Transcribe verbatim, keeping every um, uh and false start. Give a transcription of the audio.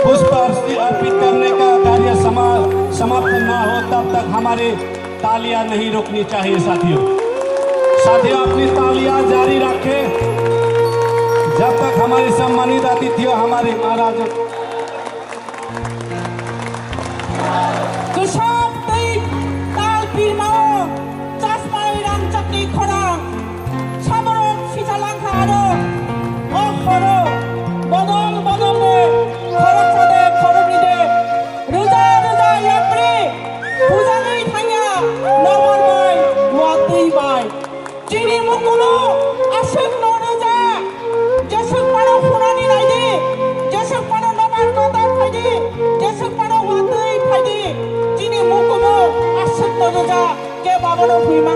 पुष्प अर्पि- अर्पित करने का कार्य समा- समाप्त ना हो, तब तक हमारी तालियां नहीं रुकनी चाहिए साथियों। साथियों, अपनी तालियां जारी रखें, जब तक हमारे सम्मानित अतिथियों, हमारे महाराज Kwchak tei tal pirmao chasmai rangchakni khorang saborok sijalangkha aro o horo bodol bodol ni khoroksa de khoroknwi de rwja rwja yapri bujagwi thangya nobar bai watwi bai. Chini mukumu aswk no rwja, jeswk phano khunani naidi, jeswk phano nobar kotor phaidi, jeswk phano watwi phaidi. Chini mukumu aswk no rwja, kebo abono hwima